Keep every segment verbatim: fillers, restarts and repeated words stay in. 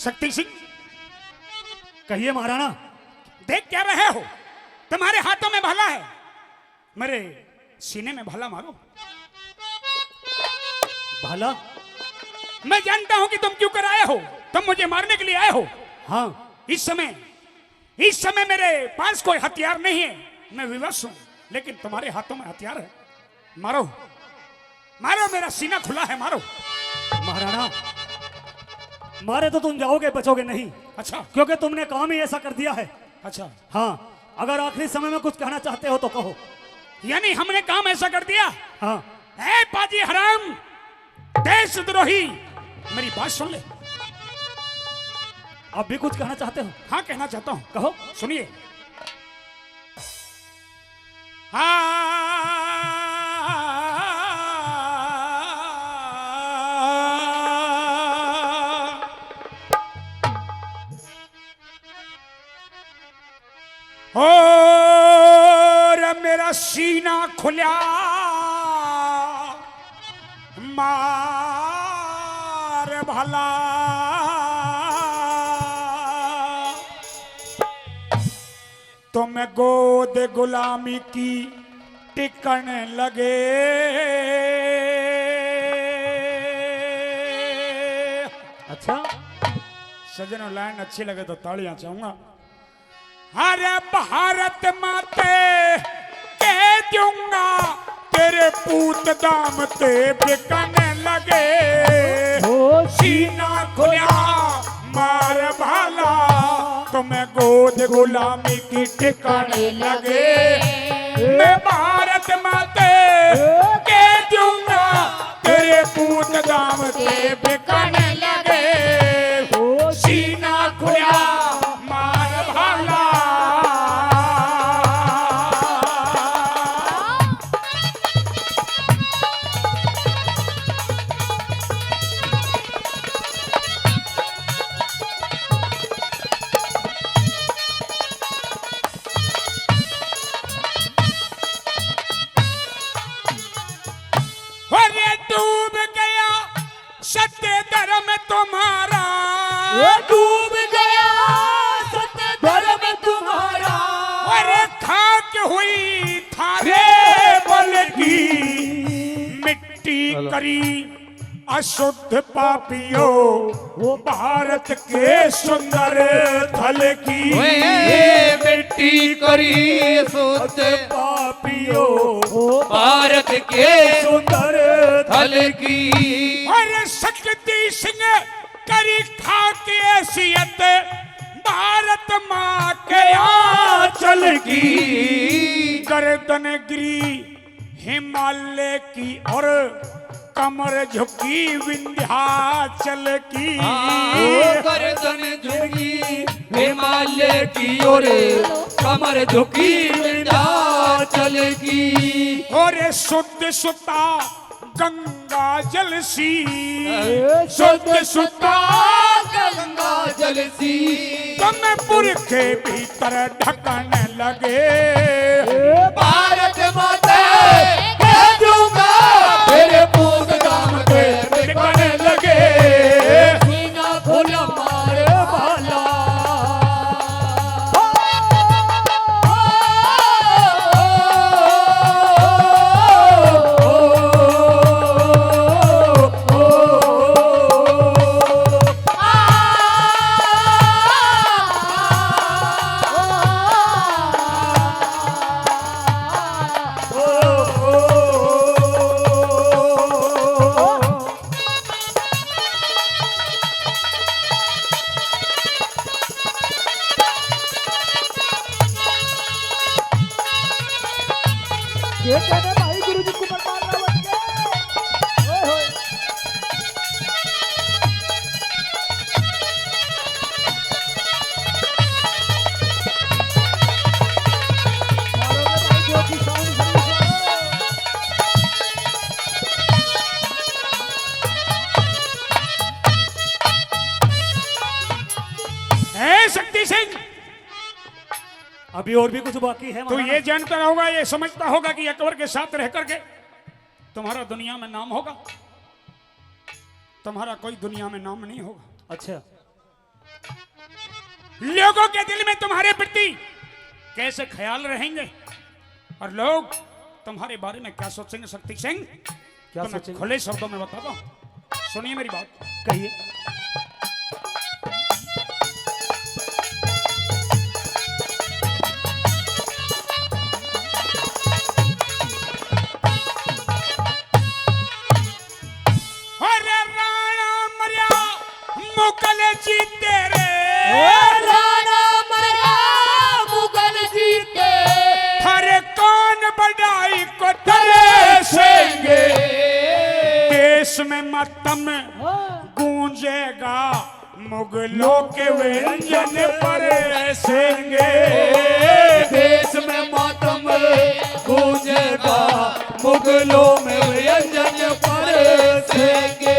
शक्ति सिंह, कहिए महाराणा। देख क्या रहे हो, तुम्हारे हाथों में भाला है, मेरे सीने में भाला मारो। भाला? मैं जानता हूं कि तुम क्यों कर आए हो, तुम मुझे मारने के लिए आए हो। हाँ। इस समय, इस समय मेरे पास कोई हथियार नहीं है, मैं विवश हूं, लेकिन तुम्हारे हाथों में हथियार है। मारो, मारो, मेरा सीना खुला है, मारो। महाराणा, मारे तो तुम जाओगे, बचोगे नहीं। अच्छा। क्योंकि तुमने काम ही ऐसा कर दिया है। अच्छा। हाँ, अगर आखिरी समय में कुछ कहना चाहते हो तो कहो। यानी हमने काम ऐसा कर दिया? हाँ। ए पाजी हराम, देशद्रोही, मेरी बात सुन ले। आप भी कुछ कहना चाहते हो? हाँ, कहना चाहता हूँ। कहो। सुनिए। हाँ। और मेरा सीना खुल्या, मार भला, तो मैं गोद गुलामी की टिकण लगे। अच्छा। सजनों, लाइन अच्छी लगे तो तालियां चाहूंगा। अरे भारत माते कह दूंगा, तेरे पूत दाम ते बिकने लगे। ओ सीना खुला मार भाला, तुम्हें गोद गुलामी की ठिकाने लगे। मैं भारत माते कह दूंगा, तेरे पूत दाम ते बिकने लगे। ओ सीना खुला मार भाला। अरे डूब गया सत्य धर्म तुम्हारा। ओ डूब गया सत्य धर्म तुम्हारा। अरे खाक हुई थारे बल की, मिट्टी हेलो। करी अशुद्ध पापियों, वो भारत के सुंदर थल की। ओए, मिट्टी करी शुद्ध पापियों, वो भारत के सुंदर थल की। और शक्ति सिंह करी खाक हैसियत भारत माँ के आंचल की। गर्दन गिरी हिमालय की और कमर झुकी विंध्याचल की। हाँ, गर्दन झुकी हिमालय की और कमर झुकी विंध्याचल की। और शुद्ध सुता गंगा जल सी, ए, शुद्ध सुता गंगा जल सी, तुम पुरखे भीतर ढकन लगे। ए, भारत माता कह दूंगा, तेरे पूत दाम पे बिकन लगे। सीना खुला मार भाला। ये कहने भाई गुरु जी को बता रहा बन के। ओए होए। मारो रे भाई, जो की sound सर्विस वाले। ए शक्ति सिंह, अभी और भी कुछ बाकी है तो महाराणा। ये जानता होगा, ये समझता होगा कि अकबर के साथ रह करके तुम्हारा दुनिया में नाम होगा, तुम्हारा कोई दुनिया में नाम नहीं होगा। अच्छा। लोगों के दिल में तुम्हारे प्रति कैसे ख्याल रहेंगे और लोग तुम्हारे बारे में क्या सोचेंगे, शक्ति सिंह? क्या तो मैं सोचेंगे? खुले शब्दों में बताता हूँ, सुनिए मेरी बात। कहिए। अरे राणा मरया, मुगल जीते रे। ओ राणा मरया, मुगल जीते। थारे कौन बड़ाई को डरे सेंगे। देश में मातम गूंजेगा, मुगलों के व्यंजन परेसेंगे। देश में मातम गूंजेगा, मुगलों में व्यंजन परेसेंगे।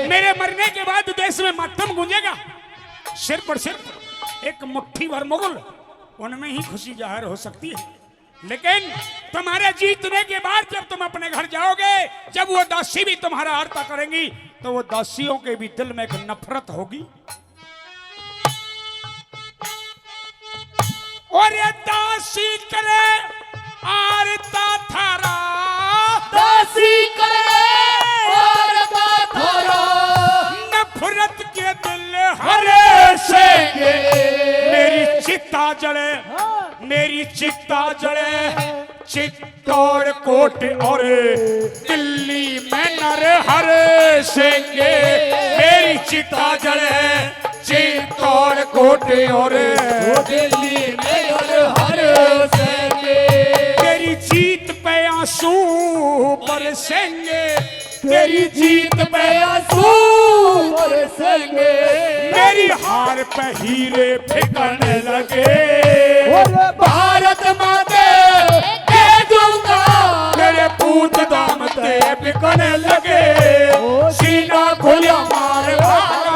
मेरे मरने के बाद देश में मातम गूंजेगा, सिर पर सिर्फ एक मुट्ठी भर मुगल, उनमें ही खुशी जाहिर हो सकती है। लेकिन तुम्हारे जीतने के बाद जब तुम अपने घर जाओगे, जब वो दासी भी तुम्हारा आरता करेंगी, तो वो दासियों के भी दिल में एक नफरत होगी। और ये दासी करे आरता थारा, दासी करे आरता थारा, नफरत के दिल हरे सेंगे। मेरी चिता जले, मेरी चिता जले, चित्तौड़ कोट और दिल्ली में नर हर सेंगे। मेरी चिता जले चित्तौड़ कोट और वो दिल्ली में नर हर सेंगे। तेरी जीत पे आंसू बरसेंगे। तेरी जीत पे आंसू बरसेंगे। मेरी हार पे हीरे बिकने लगे। भारत माते दे दूंगा। तेरे पूत दाम ते बिकने लगे। सीना खोलिया मार भागा।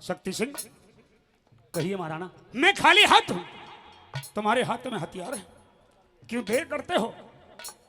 शक्ति सिंह, कहिए महाराणा। मैं खाली हाथ हूं, तुम्हारे हाथ में हथियार है, क्यों देर करते हो?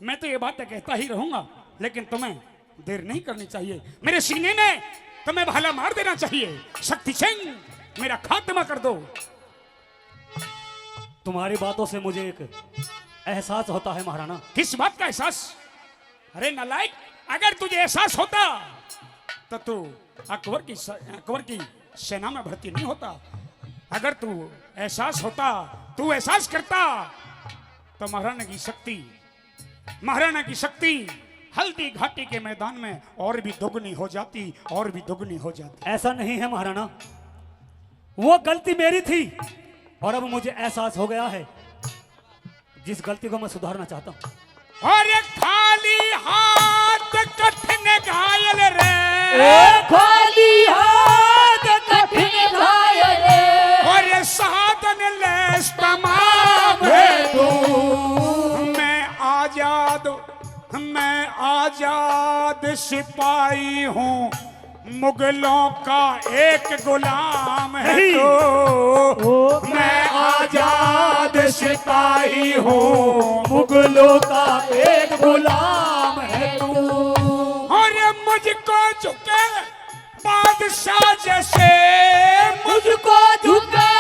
मैं तो ये बातें कहता ही रहूंगा, लेकिन तुम्हें देर नहीं करनी चाहिए। मेरे सीने में तुम्हें भाला मार देना चाहिए। शक्ति सिंह, मेरा खात्मा कर दो। तुम्हारी बातों से मुझे एक एहसास होता है महाराणा। किस बात का एहसास? अरे नालायक, अगर तुझे एहसास होता तो तू अकबर की स-, अकबर की सेना में भर्ती नहीं होता। अगर तू एहसास होता, तू एहसास करता, तो महाराणा की शक्ति, महाराणा की शक्ति हल्दी घाटी के मैदान में और भी दोगुनी हो जाती, और भी दोगुनी हो जाती। ऐसा नहीं है महाराणा, वो गलती मेरी थी और अब मुझे एहसास हो गया है। जिस गलती को मैं सुधारना चाहता हूँ। अरे खाली हाथ कठिन घायल रे। ए खाली हाथ कठिन घायल रे। अरे साधन लेस तमाम है तू। मैं आजाद, मैं आजाद सिपाही हूँ। मुगलों का एक गुलाम है नहीं। तू। ओ। मैं आजाद सिपाही हूँ। मुगलों का एक गुलाम है तू। और मुझको झुके बादशाह जैसे। मुझको झुके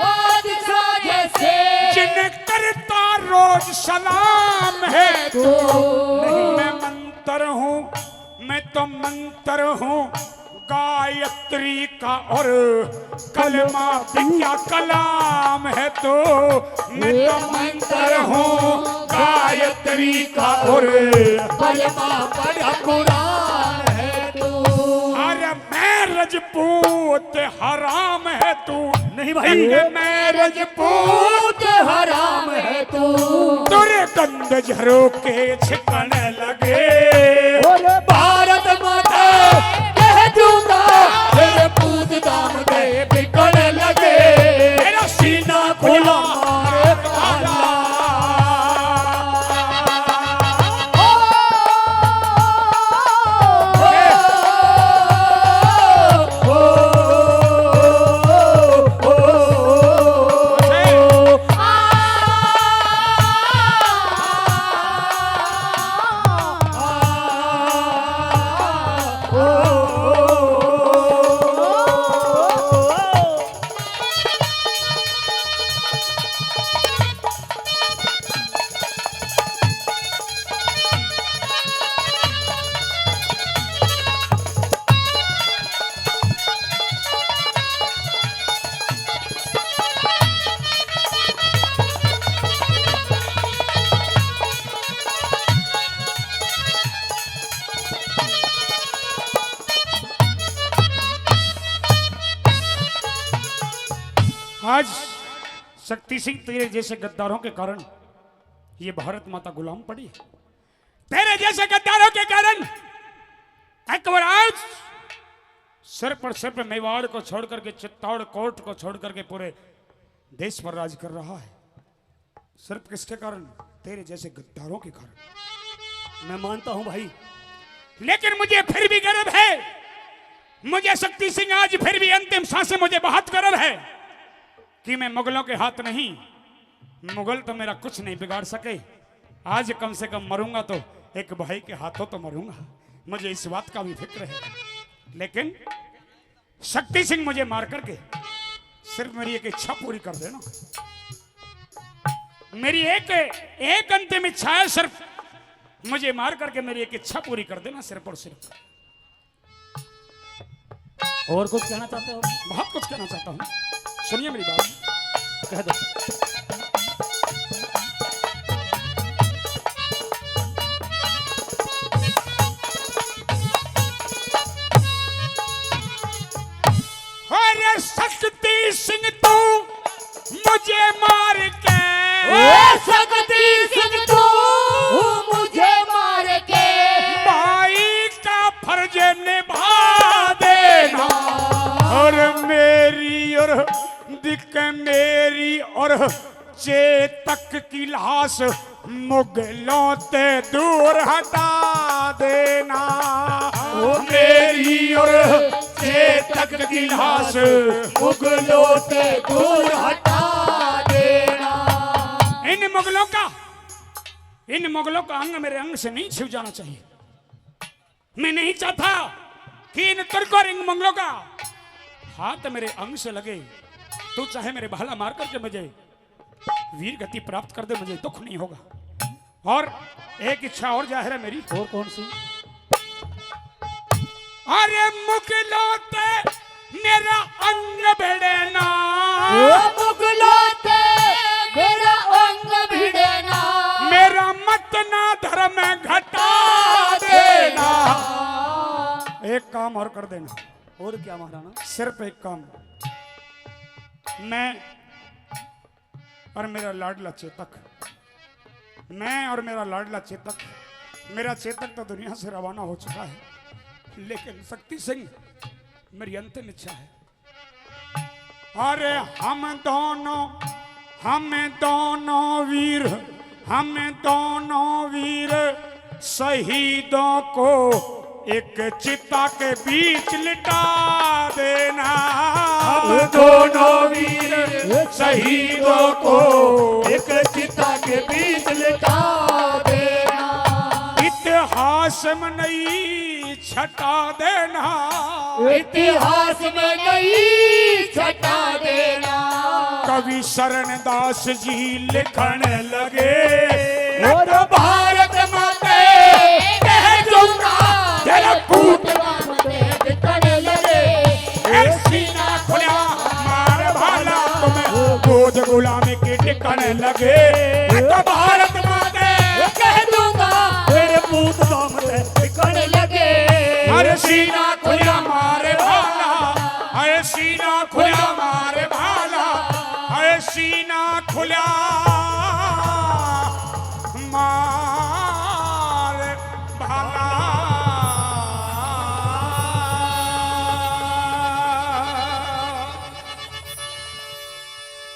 बादशाह जैसे। जिन्हें करता रोज सलाम है तू। नहीं। मैं मंत्र हूँ, मैं तो मंत्र हूँ गायत्री का और कलमा भी क्या कलाम है तू। मैं तो मंत्र हूँ गायत्री का और कलमा बड़ा कुरान है तू। अरे मैं रजपूत हराम है तू। नहीं भाई। मैं रजपूत हराम है तू। तेरे गंद झरोके छिकन लगे। और भारत माता कह दूंगा, तेरे पूत दाम दे बिकन लगे। तेरा सीना खुला मार काला। आज शक्ति सिंह, तेरे जैसे गद्दारों के कारण ये भारत माता गुलाम पड़ी है। तेरे जैसे गद्दारों के कारण एक बार आज सिर पर, सिर्फ मेवाड़ को छोड़ करके, चित्तौड़ कोट को छोड़ करके पूरे देश पर राज कर रहा है। सिर्फ किसके कारण? तेरे जैसे गद्दारों के कारण। मैं मानता हूं भाई, लेकिन मुझे फिर भी गर्व है। मुझे शक्ति सिंह आज फिर भी अंतिम सांसें, मुझे बहुत गर्व है कि मैं मुगलों के हाथ नहीं, मुगल तो मेरा कुछ नहीं बिगाड़ सके। आज कम से कम मरूंगा तो एक भाई के हाथों तो मरूंगा, मुझे इस बात का भी फिक्र है। लेकिन शक्ति सिंह, मुझे मार करके सिर्फ मेरी एक इच्छा पूरी कर देना। मेरी एक, एक अंतिम इच्छा है, सिर्फ मुझे मार करके मेरी एक इच्छा पूरी कर देना, सिर्फ और सिर्फ। और कुछ कहना चाहते हो? बहुत कुछ कहना चाहता हूँ, सुनिए मेरी बात। कह दो। अरे शक्ति सिंह, तू मुझे मार के, ओ शक्ति सिंह, तू मुझे मार के भाई का फर्ज निभा देना। और मेरी और दिक मेरी और चेतक की लाश मुगलों ते दूर हटा देना। ओ मेरी और चेतक की लाश मुगलों ते दूर हटा देना। इन मुगलों का, इन मुगलों का अंग मेरे अंग से नहीं छिव जाना चाहिए। मैं नहीं चाहता कि इन तुर्कों और इन मुगलों का हाथ मेरे अंग से लगे। तू चाहे मेरे भाला मार करके मुझे वीर गति प्राप्त कर दे, मुझे दुख नहीं होगा। और एक इच्छा और जाहिर है मेरी। और कौन सी? अरे मुगलों ते मेरा अंग भिड़े ना। ओ मुगलों ते मेरा अंग भिड़े ना। मेरा मत ना धर्म घटा देना। एक काम और कर देना। और क्या महाराणा? सिर्फ एक काम। मैं और मेरा लाडला चेतक, मैं और मेरा लाडला चेतक, मेरा चेतक तो दुनिया से रवाना हो चुका है, लेकिन शक्ति सिंह, मेरी अंतिम इच्छा है। अरे हम दोनों, हम दोनों वीर, हम दोनों वीर शहीदों को एक चिता के बीच लिटा देना। हम दोनों वीर शहीदों को एक चिता के बीच लिटा देना। इतिहास में नहीं छटा देना। इतिहास में नहीं छटा देना। कवि शरण दास जी लिखण लगे, और भारत माते कह दूंगा, तेरा कूट राम दे बिकण लगे। ए सीना खुला मार भाला तुम्हें, बोझ गुलामी की टिकण लगे। तो भारत माते कह दूंगा, तेरे पूत दाम दे बिकण लगे। अरे सीना खुला मार भाला, माँ